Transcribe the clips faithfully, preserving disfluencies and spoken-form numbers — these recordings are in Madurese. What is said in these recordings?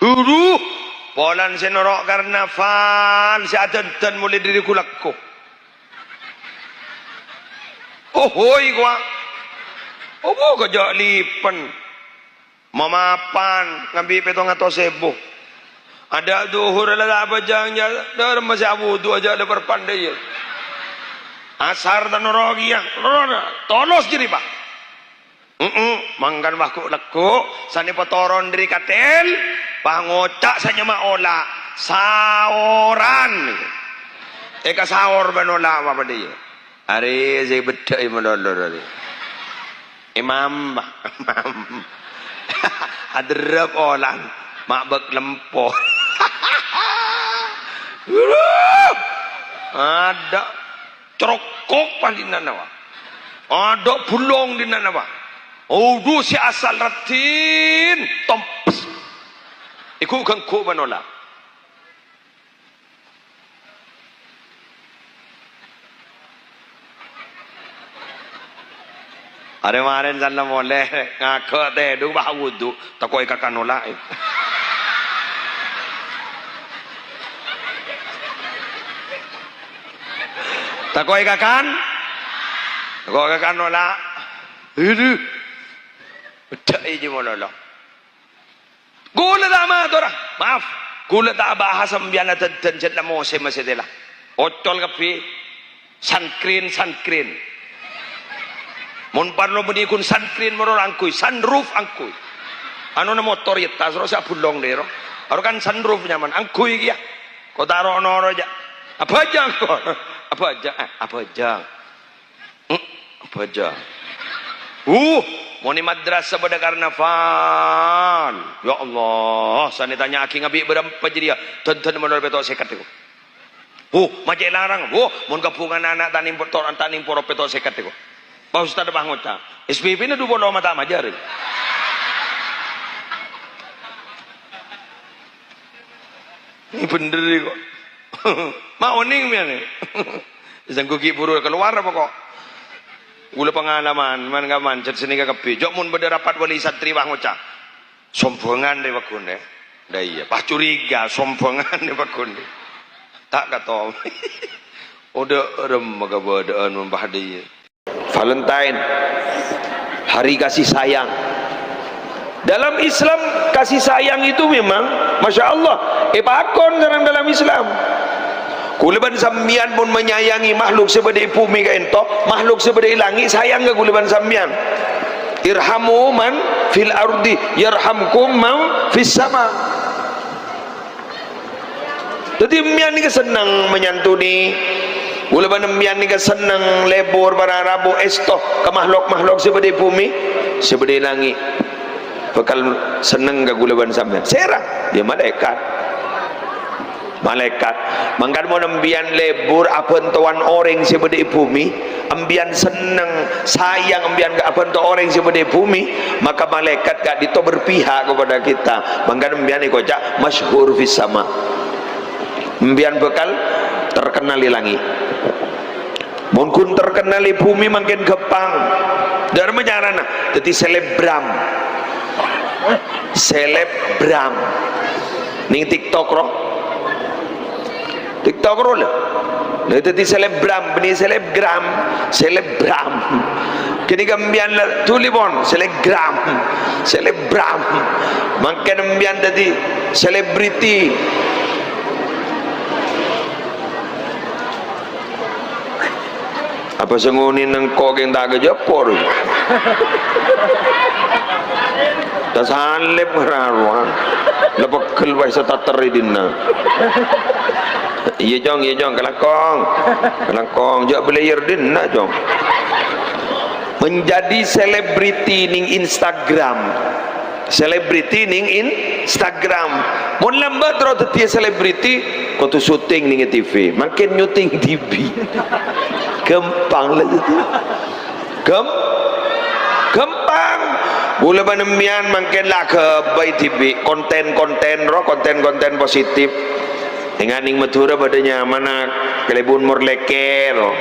Uru, polana sè noro' karnaval, sè adhândhân molaè dhâri ghu-lagghu. Ohoy, kowa. Opo kajâ' lipen. Mamapan, ngambi' pètto ngatos èbu. Adâ' dhuhur la ta' abhâjâng, jâ', dâremma sè awudu ajâ' la parpandhâ, iyâ. Asar ta' noro' kèya. Noro', tolos jârèya, Pa'. Mm-mm, mangkana wah ghu-lagghu, sanè patoron dhâri katèl, pangoca' sè nyama Ola, saoran. Èkasaor bân Ola apa bâdâ, iyâ? Arè sè beddhâ'i malolo, arè. Imam, Pak. Imam. Aderrep olan. Mabek lempo. Adâ' crokok pas dinna', Pak. Adâ' bulong dinna', Pak. Odu sè asal raddhin. Tompes. Iku ganggu manola. Arè marèn sanna molè, ngaghâ' tèdung, bâ' wudu, tako' èkakan ola'. Tako' èkakan? Tako' èkakan ola'. Aduh. Beddhâ'i jiyâ malolo. Kaulâ ta' matora, maaf, kaulâ ta' bahas sampèyan adhândhân sè la mosèm sè tèla. Ocol kabbhi, sunscreen, sunscreen. Mon parlo bânnè ghun sunscreen, moro angghuy, sunroof angghuy. Anona motor yetta, soro sè abulong dhero. Aro kan sunroof nyaman, angghuy kèya. Ko' ta' ro'-noro' jâ'. Abhâjâng, abhâjâng, eh, abhâjâng. Hmm, bâjâ. Uh, mon è madrasah bâdâ karnaval. Ya Allah, sanè tanya'aghi ngabi' bârâmpa jârèya? Dhândhân malolo pètto' sèket èko. Uh, ma' cè' larang. Uh, mon kabhungana ana' ta' nèng pètto', ta' nèng poro pètto' sèket èko. Pak Ustad pas ngoca', "S P P-na du polo ma' ta' majâr." Ini bhender ini kok. Ma' onèng mèyan è. Sèngko' ghi' buru kalowar apa kok? Kaulâ pangalaman, man-, kaman, cè' sanèka kabbhi. Jhâ' mon bâdâ rapat wali santri, wah, ngoca', "Sombhângan rè paggun, eh." Lah iyâ, pas curiga, sombhângan rè paggun. Ta' kato. Odâ' remma kabâdâ'ân mon pas dhiyâ. Valentine, hari kasih sayang. Dalam Islam, kasih sayang itu memang, Masya Allah, èpakon sareng dalam Islam. Kaulâ bân sampèyan mon menyayangi makhluk sè bâdâ è bhumè ka'ènto, makhluk sè bâdâ è langngè' sayang ka kaulâ bân sampèyan. "Irhamu man fil ardi, yarhamkum man fis sama." Dhâddhi, empèyan nèka senneng manyantuni. Kaulâ bân empèyan nèka senneng lebur para' rabu èsto ka makhluk-makhluk sè bâdâ è bhumè, sè bâdâ è langngè'. Bhâkal senneng ka kaulâ bân sampèyan. Sèra? Yâ, malaèkat. Malaèkat. Mangkana mon empèyan lebur abhântowan orèng sè bâdâ è bhumè, Empèyan senneng, sayang empèyan ka abhânto orèng sè bâdâ è bhumè, maka malaèkat ka'dinto berpihak kepada kita. Mangkana empèyan èkoca' masyhur fis sama. Empèyan bhâkal terkenal è langngè'. Mon ghun terkenal è bhumè mangkèn ghâmpang. Dâ' remma carana? Dhâddhi selebgram. Selebgram. Nèng TikTok, ro. TikTok ro, lho. Lha dhâddhi selebgram, bânnè selebgram, selebgram. Kènè' ka empèyan la dhuli pon, selebgram, selebgram. Mangkèn empèyan dhâddhi selebriti. Apa sè ngonèna engko' kèng ta' kajâpor? Tasalep ngararowan. La pegghel wae satater è dinna'. Iyâ, Cong, iyâ, Cong, kalangkong. Kalangkong, jhâ' belayer dinna', Cong. Menjadi selebriti nèng Instagram. Selebriti nèng Instagram. Mon lambâ' terro dhâddhiyâ selebriti, kodhu syuting nèng T V. Mangkèn nyuting dhibi'. Ghâmpang la dhâddhi. Ghâm-, ghâmpang. Kaulâ bân empèyan mangkèn la aghâbây dhibi' konten-konten ro, konten-konten positif. Ènga' nèng Madhurâ padâ nyamana kalèbun morlèkè ro.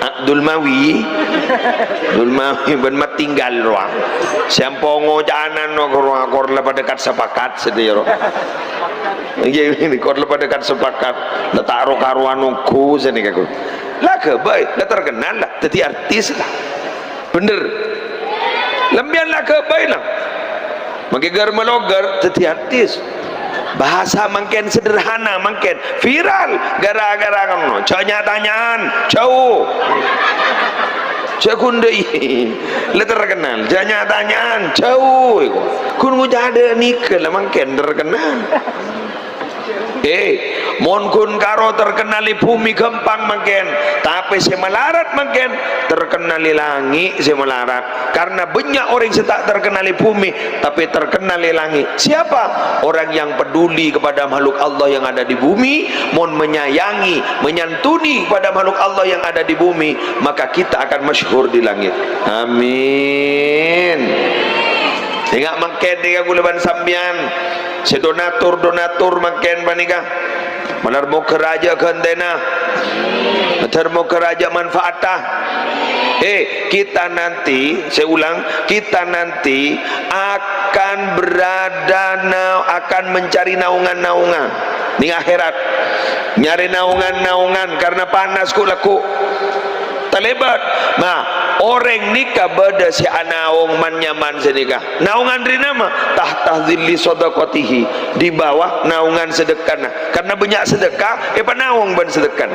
Abdul Mawi. Abdul Mawi bân Matinggal rowa. Sè ampo ngocanan no kor, kor la padâ kat-sapakat sadhâjâ ro. Ngghi, kor la padâ kat-sapakat. La ta' ro-karowan ongghu sanèka, kor. La ghâbây, la terkenal la, dhâddhi artis la. Bhender. Lambiyân la ghâbây la. Mangkè ghâr-malogâr dhâddhi artis. Bahasa mangkèn sederhana, mangkèn viral gara-gara ngono. Jhâ' nya-tanya'an, jhâu. Jhâ' ghun dâ' iyâ. La terkenal, jhâ' nya-tanya'an, jhâu. Ghun ngoca' dâ' nèka la mangkèn terkenal. Eh, mon ghun karo terkenal è bhumè ghâmpang mangkèn, tapè sè malarat mangkèn terkenal è langngè' sè malarat. Karena banyak orang sè ta' terkenal è bhumè, tapè terkenal è langngè'. Siapa? Orang yang peduli kepada makhluk Allah yang ada di bumi, mon menyayangi, menyantuni kepada makhluk Allah yang ada di bumi, maka kita akan masyhur di langit. Amin. Enga' mangkèn nèka kaulâ bân sampèyan. Sè donatur-donatur mangkèn panèka. Malar moghâ rajâ ghântèna. Malar moghâ rajâ manfaatta. Eh, kita nanti, saya ulang, kita nanti akan berada na-, akan mencari naongan-naongan. Nèng akhèrat. Nyarè naongan-naongan karena panas ku lagghu'. Talèbât. Nah, orèng nèka bâdâ sè anaong man-nyaman sanèka. Naongan rè nama? Tahta dhilli shadaqatihi. Di bawah naongan sedekana. Karena bânnya' sedekah, èpanaong bân sedekana.